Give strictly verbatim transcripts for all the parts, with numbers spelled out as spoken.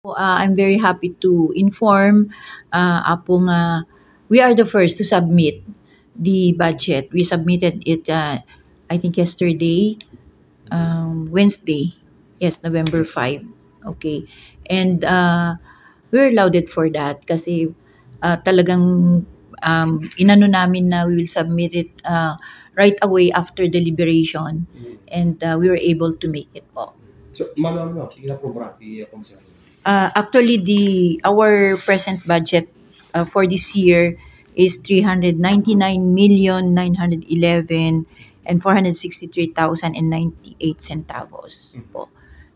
Uh, I'm very happy to inform, uh, Apo, nga we are the first to submit the budget. We submitted it, uh, I think, yesterday, um, Wednesday. Yes, November five. Okay. And, uh, we're lauded for that kasi, uh, talagang, um, inano namin na we will submit it, uh, right away after deliberation. Mm. And, uh, we were able to make it po. So, mano, ano, ina-approve ra ti, uh, concern? Uh, actually, the, our present budget, uh, for this year is three hundred ninety-nine million nine hundred eleven and four hundred sixty-three thousand and ninety-eight centavos po.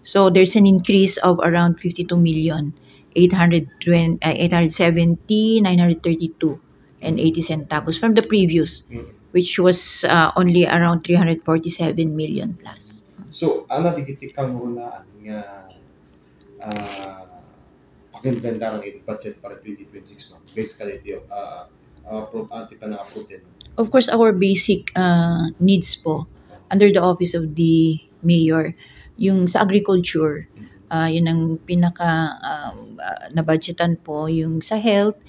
So, there's an increase of around fifty-two million eight hundred twenty, uh, eight hundred seventy, nine hundred thirty-two and eighty centavos from the previous, Mm. which was, uh, only around three hundred forty-seven million plus. So, ano, dagiti kangrunaan nga, ah, pakiugandan iti budget para twenty twenty-six, no? Based kadaytoy, ah, ah, pro-, ah, ti panang-approve din. Of course, our basic, uh, needs po under the office of the mayor, yung sa agriculture, Mm. uh, yun ang pinaka, um, uh, nabudgetan po, yung sa health,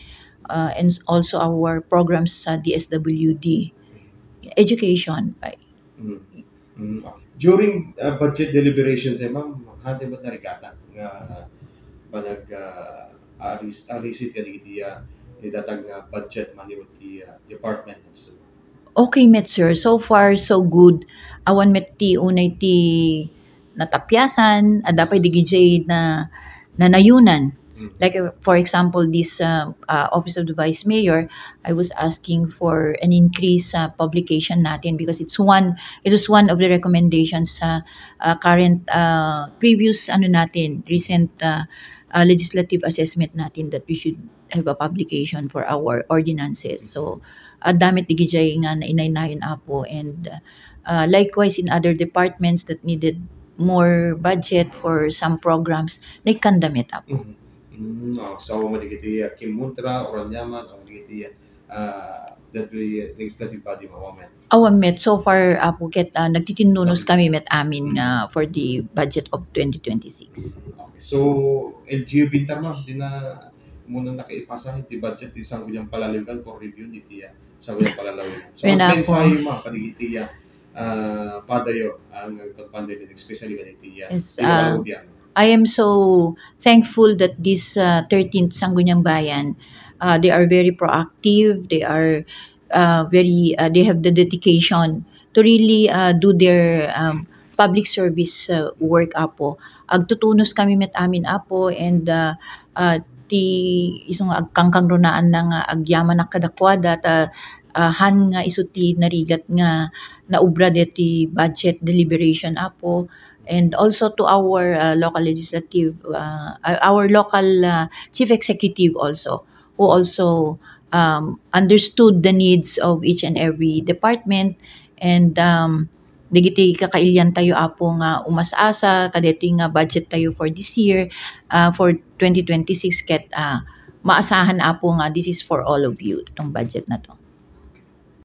uh, and also our programs sa D S W D. Education, ay. Mm. Mm. During, uh, budget deliberation tayo, ma'am, handa met narigatan nga panag, uh, aris-, arisit kadagiti, uh, idatag nga budget manipud ti, uh, department. So, Okay met, sir. So far, so good. Awan met ti unay ti natapiasan, adda pay dagijay na nanayunan. Mm. Like, uh, for example, this, uh, uh, Office of the Vice Mayor, I was asking for an increase sa publication natin because it's one, it was one of the recommendations sa, uh, current, uh, previous, ano natin, recent, uh, uh, legislative assessment natin that we should have a publication for our ordinances. So, adda met dagijay nga nainaynayon, Apo, and, uh, likewise in other departments that needed more budget for some programs, naikkanda met, Apo. Mhm. Mm, oh, so, awan dagiti, uh, Kim Muntra, Oranyaman, awan dagiti, uh, that we, uh, legislative body, awan met. Awan met. So far, Apo, ket, uh, nagtitinnunos Okay. kami met amin nga Mm. for the budget of twenty twenty-six. Okay. So, L G U Bintar, ma'am, dina umuna nakaipasa iti budget ti Sangguniang Panlalawigan for review iti, ah, Sangguniang Panlalawigan. So, Wen, ano Apo. mensahe mo kadagiti, ah, ah, padayo, ah, nga agpapandaydi, especially kadagiti, ah, Yes, ti lokal ah, gobyerno? I am so thankful that this, ah, thirteenth Sangguniang Bayan, ah, they are very proactive, they are, ah, very, ah, they have the dedication to really, ah, do their, um, public service, uh, work, Apo. Agtutunos kami met amin, Apo, and, uh, uh, ti isu nga agkangkangrunaan na nga agyamanak kadakuada ta, uh, han nga isu ti narigat nga naubra deti budget deliberation, Apo, and also to our, uh, local legislative, uh, our local, uh, chief executive also, who also, um, understood the needs of each and every department and, um, dagiti kakailian tayo, Apo, nga umas-asa kadaytoy nga budget tayo for this year, ah, for twenty twenty-six ket, ah, maasahan, Apo, nga this is for all of you, itong budget na to.